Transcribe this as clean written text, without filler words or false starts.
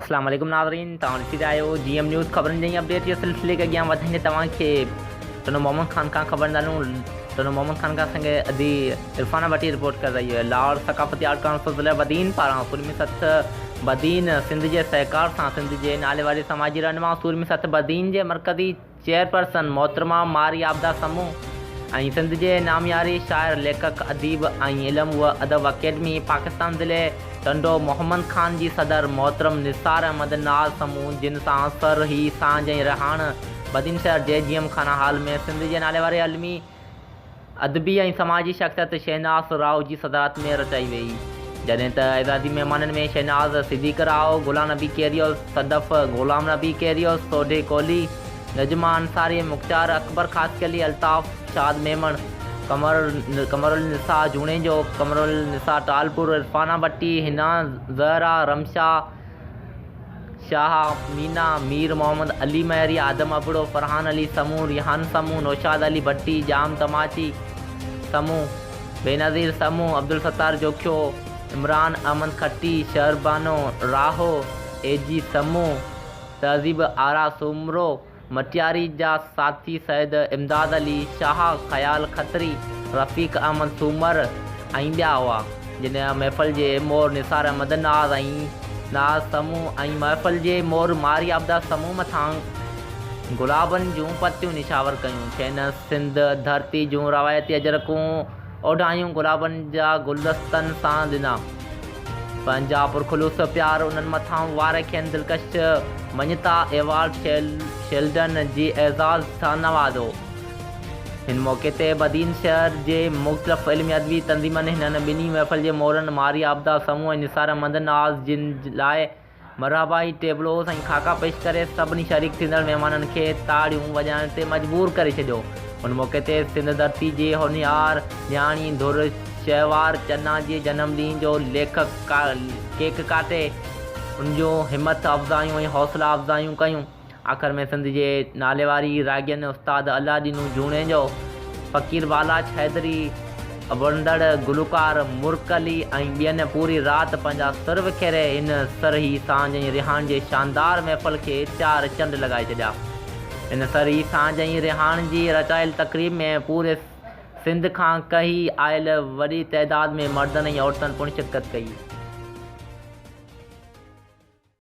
اسلام عليڪم ناظرين توهان ڏسي رهيا آهيو جي ايم نيوز خبرن جي اپڊيٽ جي سلسلي کي اڳيان وڌائيندي توهان کي ٽنڊو محمد خان کان خبر ڏنو ٽنڊو محمد خان کان سنگ ادي عرفانه ڀٽي رپورٽ ڪري رهي آهي لاهور ثقافتي آرٽ ڪائونسل ضلع بدين پاران سورمي سٿ بدين سنڌ جي سهڪار سان سنڌ جي ناليواري سماجي رهنما سورمي سٿ بدين جي مرڪزي چيئرپرسن محترمه مارئي عابده سمون ۽ سنڌ جي نامياري شاعر، ليکڪ، اديب ۽ علم و ادب اڪيڊمي پاڪستان ضلعي ٽنڊو محمد خان جي صدر محترم نثار احمد ناز سمون جن سان سر هي سانجهه ۽ رهاڻ بدين شهر جي جي ايم خانه هال ۾ سنڌ جي ناليواري علمي ادبي ۽ سماجي شخصيت شهناز راء جي صدارت ۾ رچائي ويئي، جڏهن ته اعزازي مهمانن ۾ شهناز صديق راء، غلام نبي ڪيريو، صدف، غلام نبي ڪيريو، سوڍي ڪولهي، نجمه انصاري، مختيار اڪبر خاصخيلي، الطاف شاد ميمڻ، قمر قمرالنساء جوڻيجو، قمرالنساء ٽالپر، عرفانه ڀٽي، حنا زهره، رمشا شاهه، مينا، مير محمد علي مهيري، آدم ابڙو، فرحان علي سمون، ريحان سمون، نوشاد علي ڀٽي، ڄام تماچي سمون، بينظير سمون، عبدالستار جوکيو، عمران احمد کٽي، شهربانو راهو، اي جي سمون، تهذيب آرا سومرو، مٽياري جا ساٿي سيد امداد علي شاهه، خيال کتري، رفيق احمد سومر ۽ ٻيا هئا، جن محفل جي مور نثار احمد ناز ۽ ناز سمون ۽ محفل جي مور ماري عابده سمون مٿان گلابن جون پتيون نڇاور ڪيون، کين سنڌ ڌرتي جون روايتي اجرڪون اوڍايون گلابن جا گلدستن سان ڏنا. پنهنجا پرخلوص پيار انهن مٿان واري کين دلڪش مڃتا ايوارڊ شيلڊن جي اعزاز سان نوازيو. هن موقعي تي بدين شهر جي مختلف علمي ادبي تنظيمن هنن ٻنهي محفل جي مورن ماريه عابده سمون ۽ نثار احمد ناز جن لاء مرحبائي ٽيبلوز ۽ خاڪا پيش ڪري سڀني شريڪ ٿيندڙ مهمانن کي تاڙيون وڄائڻ تي مجبور ڪري ڇڏيو. ان موقعي تي سنڌ ڌرتي جي هونهيار نياڻي ڌر شهوار چنا جي جنم ڏينهن جو ليکڪ ڪيڪ ڪاٽي ان جون همٿ افزايون ۽ حوصلا افزايون ڪيون. آخر ۾ سنڌ جي ناليواري راڳين استاد الله ڏنو جوڻيجو، فقير بالاچ حيدري، اڀرندڙ گلوڪار مرڪ علي ۽ ٻين پوري رات پنهنجا سر وکيري ان سرهي سانجهه ۽ رهاڻ جي شاندار محفل کي چار چنڊ لڳائي ڇڏيا. ان سرهي سانجهه ۽ رهاڻ جي رچايل تقريب ۾ پوري سنڌ کان ڪهي آيل وڏي تعداد ۾ مردن ۽ عورتن پڻ شرڪت ڪئي.